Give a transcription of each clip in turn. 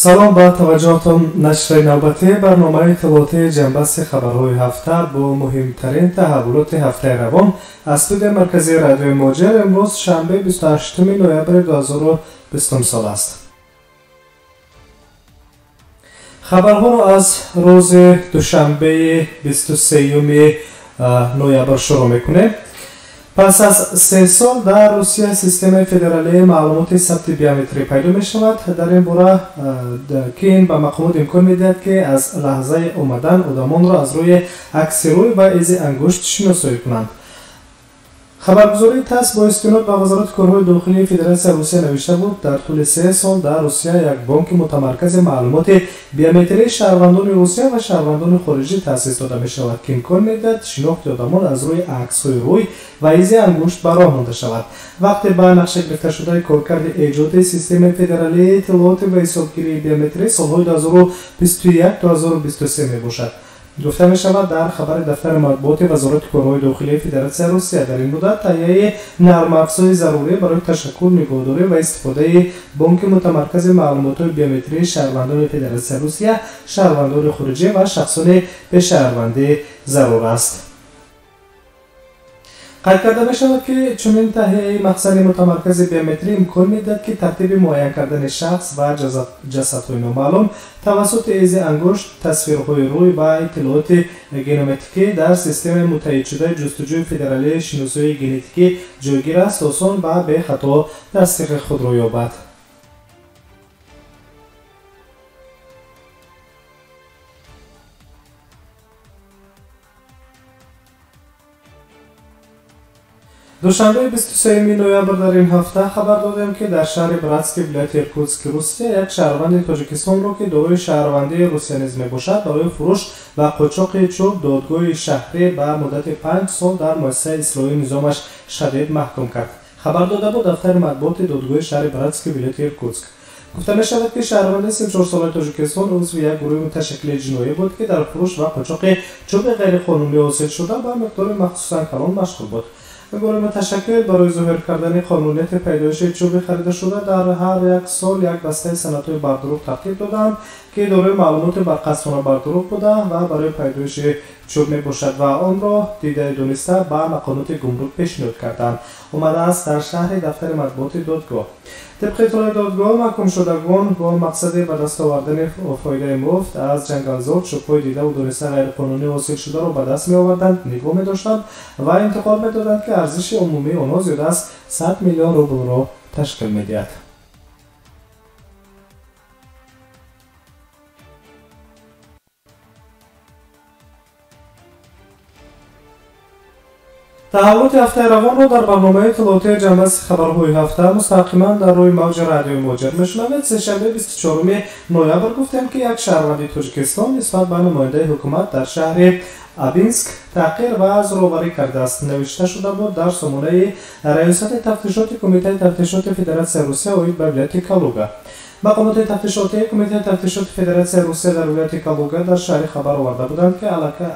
Салом ба таваҷҷӯҳатон. Нашри навбатии барномаи иттилоотии ҷанбасти хабарҳои ҳафта бо муҳимтарин таҳаввулоти ҳафтаи равон аз студияи марказии радиои Муҳоҷир имрӯз шанбе 28 ноябри 2020 сол аст. Хабарҳоро аз рӯзи душанбеи 23 ноябр шурӯъ мекунем. Пас аз 3 сол дар Русия системаи федералии маълумоти сабти биометрӣ пайдо мешавад. Дар ин бора ки ин ба мақомот имкон медиҳад, ки аз лаҳзаи омадан одамонро аз рӯи акси рӯй ва изи ангушт шиносоӣ кунанд. Хабаргузории ТАСС бо истинод ба Вазорати корҳои дохилии Федератсияи Русия навишта буд, дар тӯли 3 сол дар Русия як бонки мутамаркази маълумоти биометрии шаҳрвандони Русия ва шаҳрвандони хориҷӣ таъсис дода мешавад, ки имкон медиҳад шинохти одамон аз рӯи аксҳои рӯй ва изи ангушт ба роҳ монда шавад. Вақте ба нақша гирифташудаи коркарди эҷоди системаи федералии иттилооти ва ҳисобгирии биометрӣ солҳои 2021-2023 мебошад. Гуфта мешавад дар хабари дафтари матбуоти Вазорати корҳои дохилии Федератсияи Русия дар ин муддат таҳияи нармафзои зарурӣ барои ташаккул, нигоҳдорӣ ва истифодаи бонки мутамаркази маълумотҳои биометрии шаҳрвандони Федератсияи Русия, шаҳрвандони хориҷӣ ва шахсони бешаҳрвандӣ зарур аст. Қайд карда мешавад, ки чунин таҳияи махзани мутамаркази биометрӣ имкон медиҳад, ки тартиби муайян кардани шахс ва ҷасадҳои номаълум тавассути изи ангушт, тасвирҳои рӯй ва иттилооти генометикӣ дар системаи муттаҳидшудаи ҷустуҷӯи федералии шиносоии генетикӣ ҷойгир аст, осон ва бехато тасдиқи худро ёбад. Душанбеи 23 ноябр дар ин ҳафта хабар додем, ки дар шаҳри Братски вилояти Иркутски Русия як шаҳрванди Тоҷикистонро, ки дорои шаҳрвандии Русия низ мебошад, барои фурӯш ва қочоқи чӯб додгоҳи шаҳрӣ ба муддати 5 сол дар муассисаи ислоҳии низомаш шадид маҳкум кард. Хабар дода буд дафтари матбуоти додгоҳи шаҳри Братски вилояти Иркутск. Гуфта мешавад, ки шаҳрванди 34-солаи Тоҷикистон узви як гурӯҳи муташаккили ҷиноӣ буд, ки дар фурӯш ва қочоқи чӯби ғайриқонунӣ ҳосил шуда ба миқдори махсусан калон машғул буд. Гурӯҳи муташаккил барои зоҳир кардани қонунияти пайдоиши чӯби харидашуда дар ҳар як сол як бастаи санадҳои бардурӯғ тартиб доданд, ки дорои маълумоти барқасдона бардурӯғ буда ва барои пайдоиши чӯб мебошад ва онро дидаи дониста ба мақомоти гумрук пешниҳод карданд. Омадааст дар шаҳри дафтари матбуоти додгоҳ. Тибқи иттилои додгоҳ, маҳкумшудагон бо мақсади ба даст овардани фоидаи муфт аз ҷангалзор чӯбҳои дидаву дониста ғайриқонунӣ ҳосилшударо ба даст меоварданд, нигоҳ медоштанд ва интиқол медоданд, ки арзиши умумии онҳо зиёда аз 100 миллион рублро ташкил медиҳад. Таҳаввулоти ҳафтаи равонро дар барномаи иттилоотии ҷанбасти хабарҳои ҳафта мустақиман дар рӯи мавҷи радиои Муҳоҷир мешунавед. Сешанбе 24 ноябр гуфтем, ки як шаҳрванди Тоҷикистон нисбат ба намояндаи ҳукумат дар шаҳри Абинск таҳқир ва зӯроварӣ кардааст. Навишта шуда буд дар сомонаи Раёсати тафтишоти Кумитаи тафтишоти Федератсияи Русия оид ба вилояти Калуга. Мақомоти тафтишотии Кумитаи тафтишоти Федератсияи Русия дар вилояти Калуга дар шаҳри хабар оварда буданд, ки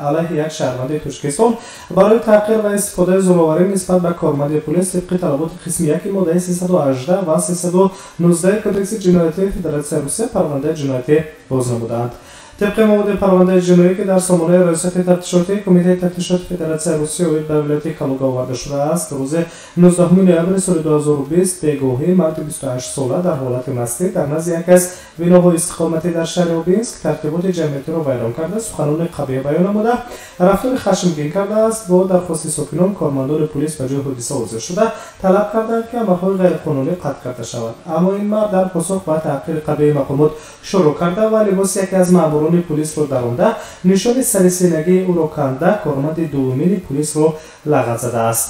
алайҳи як шаҳрванди Тоҷикистон барои таҳқир ва истифодаи зӯроварӣ нисбат ба корманди пулис тибқи талаботи қисми 1 моддаи 318 ва 319 Кодекси ҷиноятии Федератсияи Русия парвандаи ҷиноятӣ боз намуданд. Тибқи маводи парвандаи ҷиноӣ, ки дар сомонаи Раёсати тафтишотии Кумитаи тафтишоти Федератсияи Русия оид ба вилояти Калуга оварда шудааст, рӯзи 19 ноябри соли 2020 бегоҳӣ марди 28-сола дар ҳолати мастӣ дар назди яке аз биноҳои истиқоматӣ дар шаҳри Обинск тартиботи ҷамъиятиро вайрон карда, суханони қабеҳ баён намуда, рафтори хашмгин кардааст. Бо дархости сокинон кормандони пулис ба ҷои ҳодиса ҳозир шуда талаб карданд, ки амалҳои ғайриқонунӣ қатъ карда шавад. Аммо ин мард дар посух ба таҳқири қабеҳи мақомот шурӯъ карда ва либоси яке аз маъмурони пулисро даронда, нишони сарисинагии ӯро канда, корманди дуввумини пулисро лағат задааст.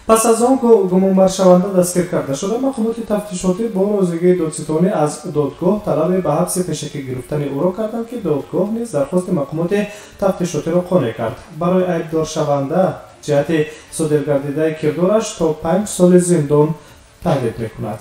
Пас аз он гумонбаршаванда дастгир карда шуда, мақомоти тафтишотӣ бо розигии додситонӣ аз додгоҳ талаби ба ҳабси пешакӣ гирифтани ӯро карданд, ки додгоҳ низ дархости мақомоти тафтишотиро қонеъ кард. Барои айбдоршаванда ҷиҳати содир гардидаи кирдораш то 5 соли зиндон таҳдид мекунад.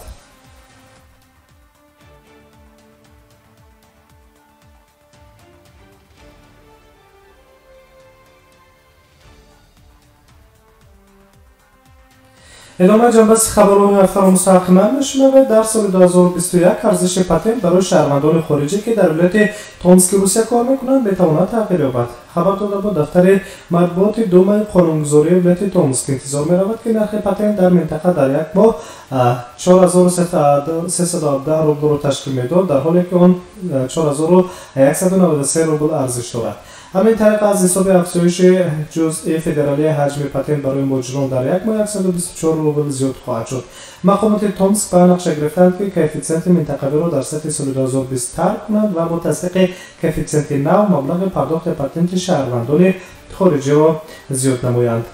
Идомаи ҷанбаси хабарҳои ҳафтаро мустақиман мешунавед. Дар соли 2021 арзиши патент барои шаҳрвандони хориҷӣ, ки дар вилояти Томски Русия кор мекунанд, метавонад тағйир ёбад. Хабар дода буд дафтари матбуоти Думаи қонунгузории вилояти Томск. Интизор меравад, ки нархи патент дар минтақа дар як моҳ 4317 рублро ташкил медод, дар ҳоле ки он 4193 рубл арзиш дорад. Ҳамин тариқ, аз ҳисоби афзоиши ҷузъи федералии ҳаҷми патент барои муҳоҷирон дар як моҳ 124 рубл зиёд хоҳад шуд. Мақомоти Томск ба нақша гирифтанд, ки коэффитсиенти минтақавиро дар сатҳи соли 2020 тарк кунанд ва бо тасдиқи коэффитсиенти нав маблағи пардохти патенти шаҳрвандони хориҷиро зиёд намоянд.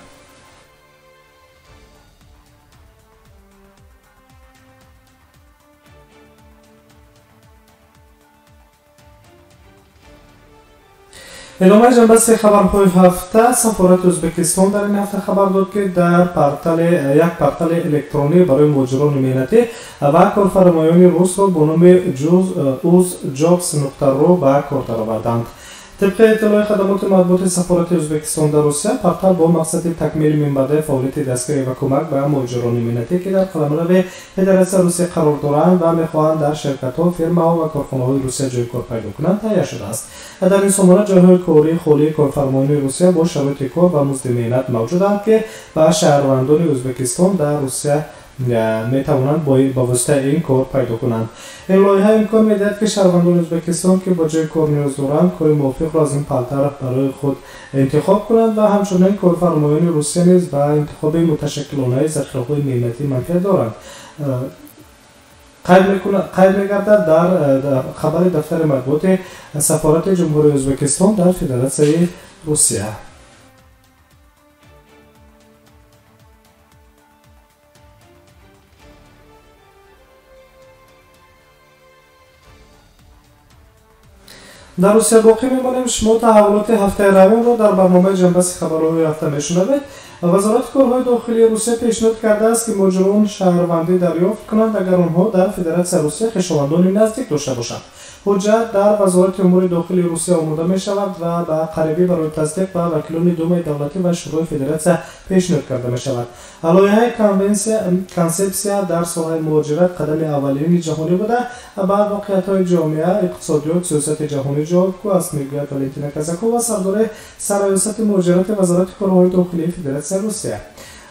Идомаи ҷанбаси хабарҳои ҳафта. Сафорати Ӯзбекистон дар ин ҳафта хабар дод, ки дар як портали электронӣ барои муҳоҷирони меҳнатӣ ва корфармоёни русро бо номи uzjobs.ru ба кор дароварданд. Тибқи иттилои хадамоти матбуоти сафорати Ӯзбекистон дар Русия, портал бо мақсади такмили минбаъдаи фаъолияти дастгирӣ ва кӯмак ба муҳоҷирони меҳнатӣ, ки дар қаламрави Федератсияи Русия қарор доранд ва мехоҳанд дар ширкатҳо, фирмаҳо ва корхонаҳои Русия ҷойи кор пайдо кунанд, таҳия шудааст. Дар ин сомона ҷойҳои кории холии корфармоёни Русия бо шароити кор ва музди меҳнат мавҷуданд, ки ба шаҳрвандони Ӯзбекистон дар Русия метавонанд ба воситаи ин кор пайдо кунанд. Ин лоиҳа имкон медиҳад, ки шаҳрвандони Ӯзбекистон, ки ба ҷои кор ниёз доранд, кори мувофиқро аз ин портал барои худ интихоб кунанд ва ҳамчунин корфармоёни Русия низ ба интихоби муташаккилонаи захираҳои меҳнатӣ манфиат доранд. Қайд мегардад дар хабари дафтари матбуоти сафорати Ҷумҳурии Ӯзбекистон дар Федератсияи Русия. Дар Русия боқӣ мемонем. Шумо таҳаввулоти ҳафтаи равонро дар барномаи ҷанбаси хабарҳои ҳафта мешунавед. Вазорати корҳои дохилии Русия пешниҳод кардааст, ки муҳоҷирон шаҳрвандӣ дарёфт кунанд, агар онҳо дар Федератсияи Русия хешовандони наздик дошта бошанд. Ҳуҷҷат дар Вазорати умури дохилии Русия омода мешавад ва ба қарибӣ барои тасдиқ ба вакилони Думаи давлатӣ ва Шӯрои Федератсия пешниҳод карда мешавад. Лоиҳаи консепсия дар соҳаи муҳоҷират қадами аввалини ҷаҳонӣ буда, ба воқеиятҳои ҷомеа, иқтисодиёт, сиёсати ҷаҳонӣ ҷавобгӯ аст, мегӯяд Валентина Казакова, сардори сарраёсати муҳоҷирати Вазорати корҳои дохилии Федератсияи Русия.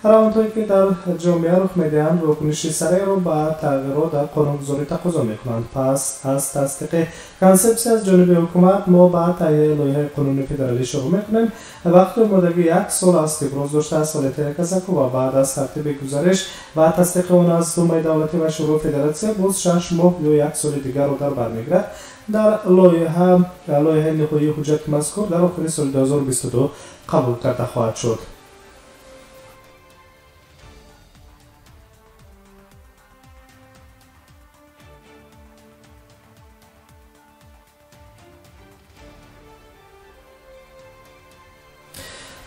Равандҳое, ки дар ҷомеа рух медиҳанд, вокуниши сареъро ба тағйирот дар қонунгузорӣ тақозо мекунанд. Пас аз тасдиқи консепсия аз ҷониби ҳукумат мо ба таҳияи лоиҳаи қонуни федералӣ шурӯъ мекунем. Вақти омодагӣ як сол аст, иброз доштааст Валентина Казакова. Баъд аз тартиби гузариш ва тасдиқи он аз Думаи давлатӣ ва Шӯрои Федератсия боз 6 моҳ ё як соли дигарро дар бар мегирад. Дар лоиҳаи ниҳоии ҳуҷҷати мазкур дар охири соли 2022 қабул карда хоҳад шуд.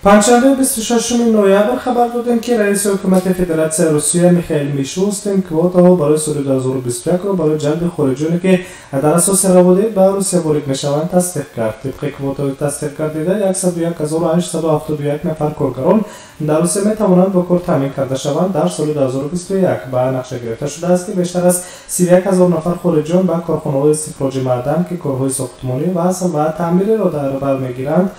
Панҷшанбе, 26 ноябр, хабар додем, ки раиси ҳукумати Федератсияи Русия Михаил Мишустин квотаҳо барои соли 2021-ро барои ҷалби хориҷоне, ки дар асоси раводид ба Русия ворид мешаванд, тасдиқ кард. Тибқи квотаҳои тасдиқ гардида, 101 871 нафар коргарон дар Русия метавонанд бо кор таъмин карда шаванд. Дар соли 2021 ба нақша гирифта шудааст, ки бештар аз 31 ҳазор нафар хориҷиён ба корхонаҳои истихроҷи маъдан, ки корҳои сохтмонӣ, васл ва таъмириро дар бар мегиранд,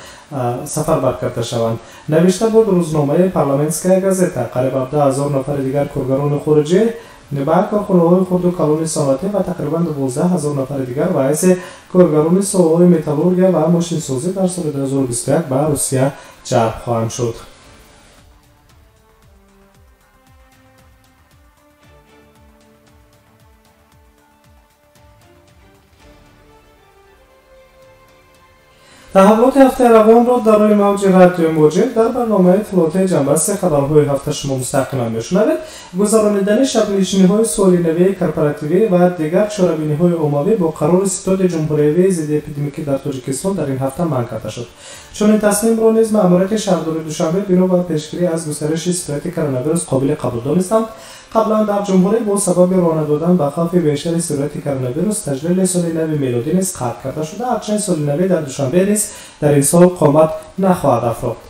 сафарбар карда шаванд, навишта буд рӯзномаи «Парламентская газета». Қариб 17 ҳазор нафари дигар коргарони хориҷӣ ба корхонаҳои хурду калони саноатӣ ва тақрибан 12 ҳазор нафари дигар ба ҳайси коргарони соҳаҳои металлургия ва мошинсозӣ дар соли 2021 ба Русия ҷалб хоҳанд шуд. Таҳаввулоти ҳафтаи равонро дар рӯи мавҷи радиои Муҳоҷир дар барномаи иттилоотии ҷанбаси хабарҳои ҳафта шумо мустақиман мешунавед. Гузаронидани шабнишиниҳои соли навии корпоративӣ ва дигар чорабиниҳои оммавӣ бо қарори Ситоди ҷумҳуриявии зидди эпидемикӣ дар Тоҷикистон дар ин ҳафта манъ карда шуд. Чунин тасмимро низ маъмурияти шаҳрдории Душанбе бино ба пешгирӣ аз густариши сирояти коронавирус қобили қабул донистанд. Қаблан дар ҷумҳурӣ бо сабаби роҳ надодан ба хавфи бештари сирояти коронавирус таҷлили соли нави мелодӣ низ қатъ карда шуда, арчаи соли навӣ дар Душанбе низ дар ин сол қомат нахоҳад афрохт.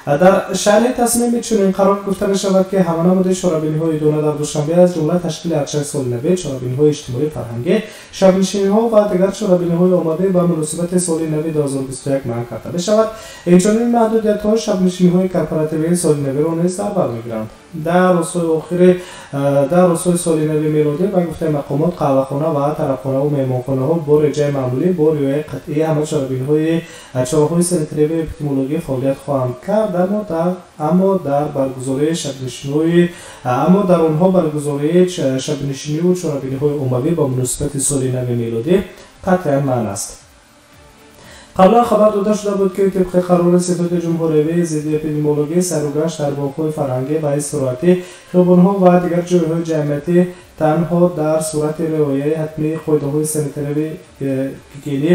Дар шарҳи тасмими чунин қарор гуфта мешавад, ки ҳама намуди чорабиниҳои идона дар Душанбе, аз ҷумла ташкили арчаи соли навӣ, чорабиниҳои иҷтимоӣ фарҳангӣ, шабнишиниҳо ва дигар чорабиниҳои оммавӣ ба муносибати соли нави 2021 манъ карда мешавад. Инчунин маҳдудиятҳо шабнишиниҳои корпоративии соли навиро низ дар бар мегиранд. Дар рӯзҳои соли нави мелодӣ, ба гуфтаи мақомот, қаҳвахона ва тарабхонаву меҳмонхонаҳо бо реҷаи маъмулӣ бо риояи қатъии ҳама чораҳои санитариву эпидемиологӣ фаъолият хоҳанд кард, аммо дар онҳо баргузории шабнишиниву чорабиниҳои оммавӣ ба муносибати соли нави мелодӣ қатъиян манъ аст. Қаблан хабар дода шуда буд, ки тибқи қарори Ситоди ҷумҳуриявии зидди эпидемиологӣ сайругашт дар боғҳои фарҳангӣ ва истироҳатӣ, хиёбонҳо ва дигар ҷойҳои ҷамъиятӣ танҳо дар сурати риояи ҳатмии қоидаҳои санитаривӣ, гигиенӣ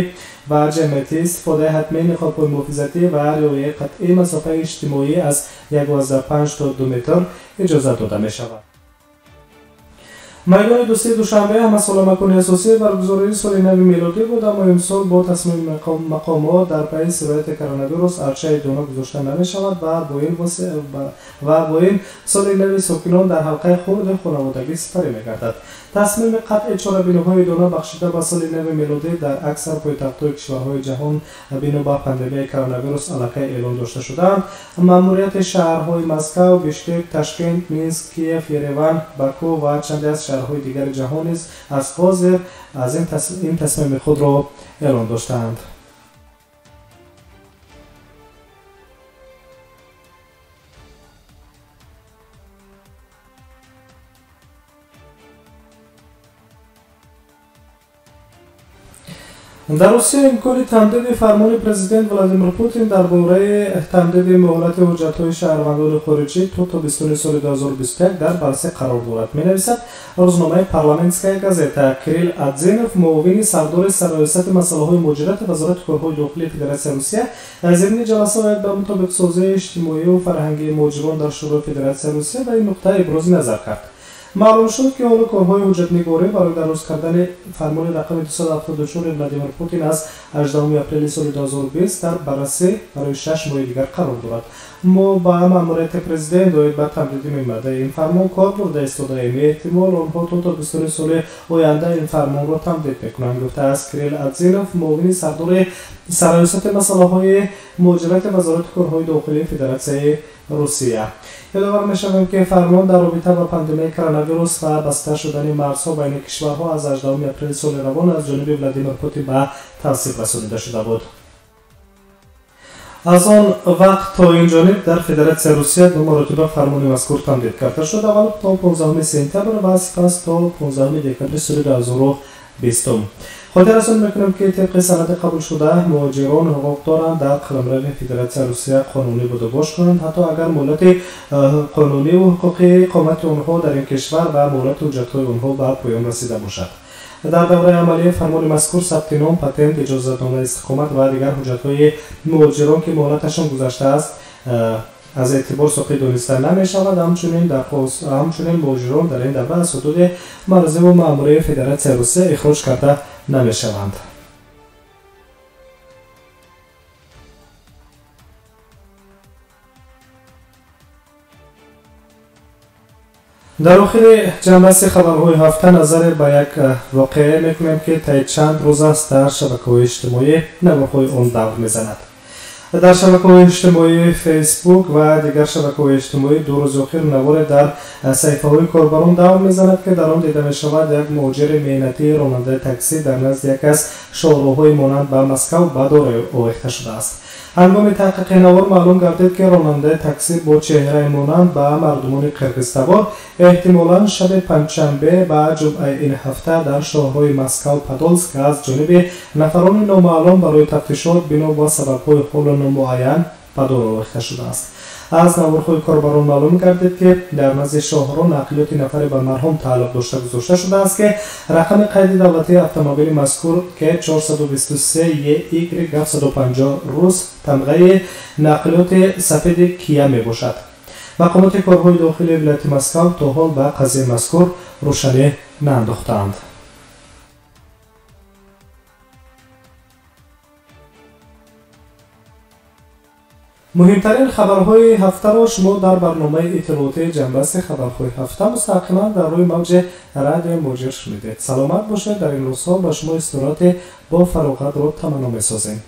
ва ҷамъиятӣ, истифодаи ҳатмии ниқобҳои муҳофизатӣ ва риояи қатъии масофаи иҷтимоӣ аз 1,5 то 2 метр иҷозат дода мешавад. Майдони дӯстии Душанбе ҳамасола макони асосии баргузории соли нави мелодӣ буд, аммо имсол бо тасмими мақомот дар пайи сирояти коронавирус арчаи идона гузошта намешавад ва бо ин соли нави сокинон дар ҳалқаи хурди хонаводагӣ сипарӣ мегардад. Тасмими қатъи чорабиниҳои идона бахшида ба соли нави мелодӣ дар аксар пойтахтҳои кишварҳои ҷаҳон бино ба пандемияи коронавирус аллакай эълон дошта шудаанд. Маъмурияти шаҳрҳои Москав, Бишкек, Ташкент, Минск, Киев, Ереван, Баку ва чанде аз шаҳрҳои дигари ҷаҳон низ аз ҳозир аз ин тасмими худро эълон доштаанд. Дар Русия имкони тамдиди фармони президент Владимир Путин дар бораи тамдиди муҳлати ҳуҷҷатҳои шаҳрвандони хориҷӣ то тобистони соли 2021 дар баррасӣ қарор дорад, менависад рӯзномаи «Парламентская газета». Кирилл Адзинов, муовини сардори сарраёсати масъалаҳои муҳоҷирати Вазорати корҳои дохилии Федератсияи Русия, зимни ҷаласа оид ба мутобиқсозии иҷтимоию фарҳангии муҳоҷирон дар Шӯрои Федератсияи Русия ба ин нуқта ибрози назар кард. Маълум шуд, ки ҳоло корҳои ҳуҷҷатнигорӣ барои дароз кардани фармони рақами 274 Владимир Путин аз 18 апрели соли 2020 дар баррасӣ барои 6 моҳи дигар қарор дорад. Мо ба маъмурияти президент оид ба тамдиди минбаъдаи ин фармон кор бурда истодаем. Эҳтимол онҳо то тобистони соли оянда ин фармонро тамдид мекунанд, гуфтааст Кирилл Адзинов, муовини сардори сарраёсати масъалаҳои муҳоҷирати Вазорати корҳои дохилии Федератсияи Русия. Ёдовар мешавем, ки фармон дар робита ба пандемияи коронавирус ва баста шудани марзҳо байни кишварҳо аз 18 апрели соли равон аз ҷониби Владимир Путин ба тасвиб расонида шуда буд. Аз он вақт то ин ҷониб дар Федератсияи Русия ду маротиба фармони мазкур тамдид карда шуд, аввал то 15 сентябр ва сипас то 15 декабри соли 2020. Хотиррасон мекунем, ки тибқи санади қабулшуда муҳоҷирон ҳуқуқ доранд дар қаламрави Федератсияи Русия қонунӣ будубош кунанд, ҳатто агар муҳлати қонуниву ҳуқуқии иқомати онҳо дар ин кишвар ва муҳлати ҳуҷҷатҳои онҳо ба поён расида бошад. Дар давраи амалии фармони мазкур сабти ном, патент, иҷозатномаи истиқомат ва дигар ҳуҷҷатҳои муҳоҷирон, ки муҳлаташон гузаштааст, аз эътибор соқит дониста намешавад. Ҳамчунин муҳоҷирон дар ин давра аз ҳудуди марзиву маъмурияи Федератсияи Русия ихроҷ карда намешаванд. Дар охири ҷанбаси хабарҳои ҳафта назаре ба як воқеа мекунем, ки таи чанд рӯз аст дар шабакаҳои иҷтимоӣ наворҳои он давр мезанад. Дар шабакаҳои иҷтимоии Фейсбук ва дигар шабакаҳои иҷтимоӣ ду рӯзи охир наворе дар саҳифаҳои корбарон давр мезанад, ки дар он дида мешавад як муҳоҷири меҳнатии ронандаи таксӣ дар назди яке аз шоҳроҳҳои монанд ба Москав ба дор овехта шудааст. Ҳангоми таҳқиқи навор маълум гардид, ки ронандаи таксӣ бо чеҳраи монанд ба мардумони қирғизтабор эҳтимолан шаби панҷшанбе ба ҷумъаи ин ҳафта дар шоҳроҳи Москав Подолск аз ҷониби нафарони номаълум барои тафтишот бино ба сабабҳои ҳоло номуайян ба дор овехта шудааст. Аз наворҳои корбарон маълум гардид, ки дар назди шоҳроҳ нақлиёти нафаре ба марҳум тааллуқ дошта гузошта шудааст, ки рақами қайди давлатии автомобили мазкур К423 ЕY 750 рус тамғаи нақлиёти сафеди Кия мебошад. Мақомоти корҳои дохилии вилояти Москав то ҳол ба қазияи мазкур рӯшанӣ наандохтаанд. Муҳимтарин хабарҳои ҳафтаро шумо дар барномаи иттилоотии ҷанбасти хабарҳои ҳафта мустақиман дар рӯи мавҷи радиои Муҳоҷир шунидед. Саломат бошед. Дар ин рӯзҳо ба шумо истироҳати бо фароғатро таманно месозем.